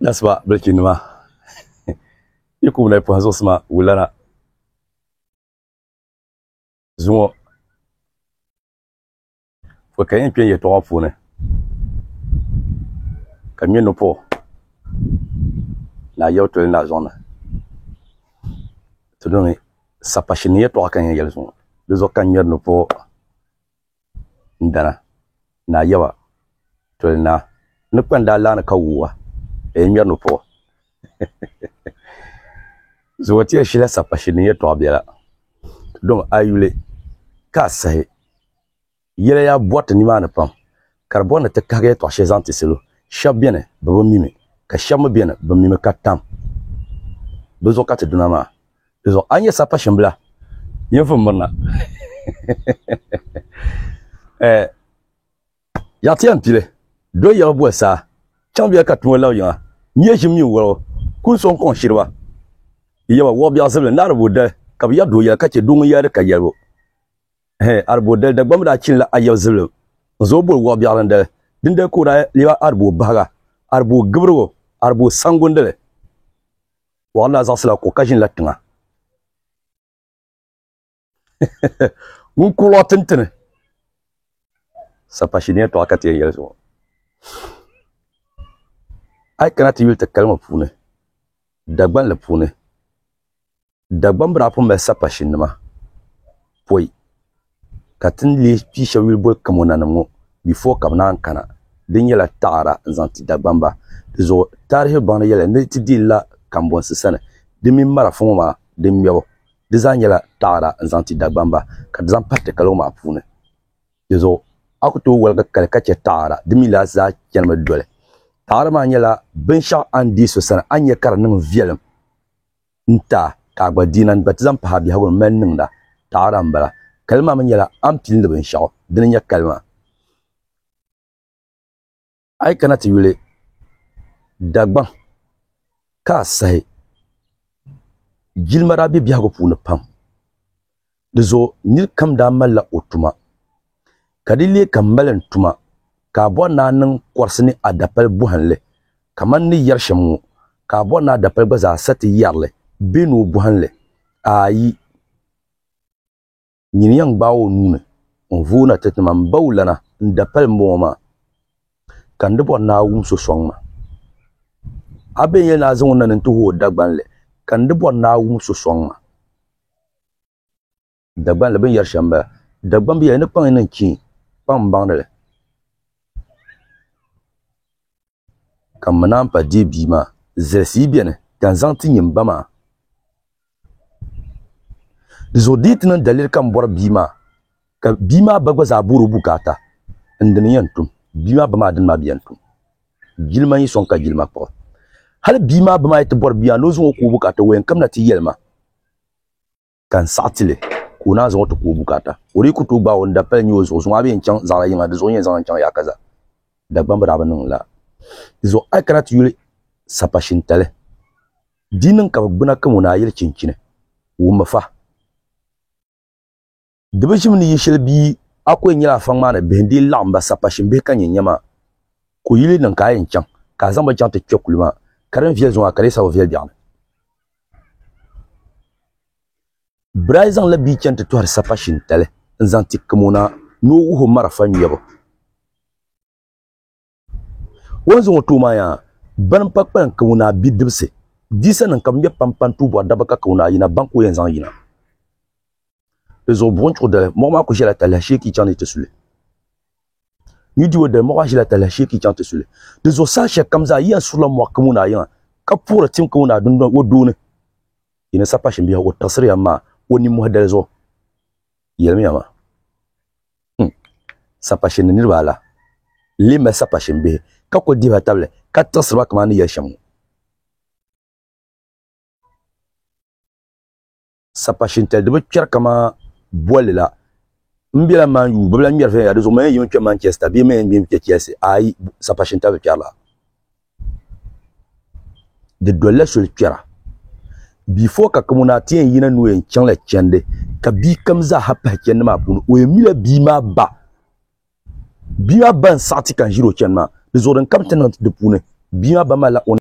Nasiba bilichinima yi ku wulai pɔhim zuɣusima wulana zuŋɔ pɔi ka yɛn kpe yɛltɔɣa ŋɔ puuni ka ŋmɛ nupuɣu ni a yɛbu toli naa zuɣu ni ti domi sapashinnim yɛltɔɣa ka n yɛn yɛli zuŋɔ di zuɣu ka n ŋmɛri nupuɣu n dana ni a yaba toli naa ni kpani daa laani ka wuuwa ka yɛn ŋmɛri nupuɣu zuŋɔ ti yɛn shila sapashinnim yɛltɔɣa biɛla domi a yuli ka a sahi Yɛla yaa bɔriti nimaani pam, ka di bɔri ni ti kahigi yɛtɔɣ shɛli zaŋ ti salo. Shɛba beni, bɛ bi mi mi, ka shɛba mi beni, bɛ mi mi ka tam bɛ zuɣu ka ti duna maa. Di zuɣu a ni nyɛ sapashinbila, yin vum mirina. Eh, yaɣ ti yɛn pili, do yiɣi boli saa, chaŋ bɛ ya ka tumo labi yiŋa, nyɛ ʒim mini wɔligu, kuli so n-kɔŋ shiriba. Yi yaba wɔɣ biɛɣu zibili ni a di bo dali, ka bɛ yɛri doo yɛla ka chɛ doo ŋun yɛla di ka yɛlibu. Ɛhɛn, Aribo dali Dagbamba daa chinila Ayab zibili n-zaŋ o boli wɔɣ biɛɣu dindali. Dindali ka o daa lebi Aribo bahiga, Aribo gibirigu, Aribo sangundili. Wɔɣ daa zaɣisila kuɣu ka ʒinila tiŋa. Ŋun ku lɔɣ tintini. Sapashini yɛtɔɣa ka ti yɛn yɛli zuŋɔ. A yi kana ti yuli ti kali ŋɔ puuni, Dagbanli puuni, Dagbamba daa pun mali sapashinnima pɔi ka ti ni lee pii shɛba yuli boli Kamonanima ŋɔ before ka bɛ naan kana. Di nyɛla taɣira n-zaŋ ti Dagbamba. Di zuɣu taarihi baŋdi yɛliya ni ti deei la Kambɔnsi sani di mini marafa ŋɔ maa di ŋmɛbu di zaa nyɛla taɣira n-zaŋ ti Dagbamba ka di zaŋ pahi ti kali ŋɔ maa puuni. Di zuɣu a ku tooi woligi kali ka chɛ taɣira di mi lahi zaa chanimi doli. Taɣira maa nyɛla binshɛɣu a ni deei so sani a ni nya ka di niŋ viɛlim. N ti a, ka a gba deei na n-gba ti zaŋ pahi a biɛhigu ni mali niŋda. Taɣira m-bala. Kali maa mi nyɛla a ni pilindi binshɛɣu, dini n-nyɛ kali maa. A yi kana ti yuli Dagbaŋ ka a sahi, jilima daa be biɛhigu puuni pam. Di zuɣu nir kam daa malila o tuma, ka di leei ka m mali n tuma, ka a bɔri ni a niŋ kɔrisi ni a dapali bɔhinli kaman n ni yɛri shɛm ŋɔ, ka a bɔri ni a dapali gba zaa sa ti yɛri li bee ni o bɔhin li? Aai! Nyini yɛn gbaag o nuu ni n-vooi na ti ti ma, m ba wulana, n dapali m-bɔŋɔ maa, ka n di bɔri ni a wum so sɔŋ ma. A bee n-yɛli ni a zaŋ o na ni n ti hooi o Dagbanli, ka n di bɔri ni a wum so sɔŋ ma. Dagbanli bɛ ni yɛri shɛm m-bala. Dagbamb yɛli ni kpaŋ yi niŋ chiin, kpaŋ m-baŋdi li. Ka m mi naan pa deei bia maa. Zilisi yi beni ka n zaŋ ti nyin ba maa. Di zuɣu di yi ti niŋ daliri ka m bɔri bia maa, ka bia maa ba gba zaa boori o bukaata, n dini yɛn tum, bia maa ba maa dini maa bi yɛn tum. Jilima n-yi sɔŋ ka jilima kpuɣi. Hali bia maa ba maa yi ti bɔri bia maa ni o zaŋ o ku o bukaata, o yɛn kamina ti yɛli ma. Ka n saɣi ti li, ka o naan zaŋ o ti ku o bukaata. O dii ku tooi gbaag o ni dapali nya o zuɣu, zuŋɔ a bi yɛn chaŋ zaɣila yiŋa, di zuɣu n yɛn zaŋ n chaŋ yaakaza. Dagbamba daa bi niŋ lala. Di zuɣu a yi kana ti yuli sapashintali, di niŋ ka bɛ gbuna kaman o ni a yili chinchini, wummi fa. Di bi ʒimi ni yi shɛli bia a ku yɛn nyɛla afa ŋmaani bihi n-dii laɣim ba sapashin bihi ka nyɛ nya maa, ka o yili niŋ ka a yɛn chaŋ, ka a zaŋ ba chaŋ ti kpe kuli maa, ka din viɛli zuŋɔ a ka di yi sabi viɛli biɛɣuni. Birayi zaŋla bia chani ti tɔhiri sapashintali n-zaŋ ti Kimona ni o wuhi o marafa ŋmɛbu. O ni zaŋ o ti o maa yaa, bani m-pa kpalim Kimona bidibisi. Di sa niŋ ka bɛ ŋmɛ pampani tooi bɔri dabba ka Kimona yina, ban ka o yɛn zaŋ yina. Di zuɣu buɣim chuɣu dali, mɔɣu maa ku ʒiɛla talahi shee ka yi chaŋ ni yi ti su li. Ni di o dali mɔɣu maa ʒila talahi shee ka yi chaŋ ti su li. Di zuɣu saha shɛli kam zaa yi yɛn surila mɔɣu Kimona yiŋa ka puɣiri tim Kimona dundɔŋ o dooni. Yi ni sapashin biha o tiɣisiri ya maa o nimmohi dali zuɣu. Yɛlimiya ma, hmm, sapashin ni niriba ala lee mali sapashin bihi ka kuli dihi ba tabili ka tiɣisiri ba kamani ni yɛli shɛm ŋɔ? Sapashintali di bi kpɛri kaman bolli la. M bela Man U, bɛ bi lahi ŋmɛri viɛnyɛla, di zuɣu man yɛn yimi kpe Manchester bee man yɛn yimi kpe Chelsea. Aai, sapashintali bi kpɛri la. Di dolila soli kpɛra. Before ka Kamuna ti yɛn yina ni o yɛn chaŋla chandi, ka bia kam zaa ha pahi chandi maa puuni, o yɛn mila bia maa ba. Bia maa ba n-saɣi ti ka n ʒiri o chani maa. Di zuɣu din kam ti niŋ di puuni, bia maa ba malila o.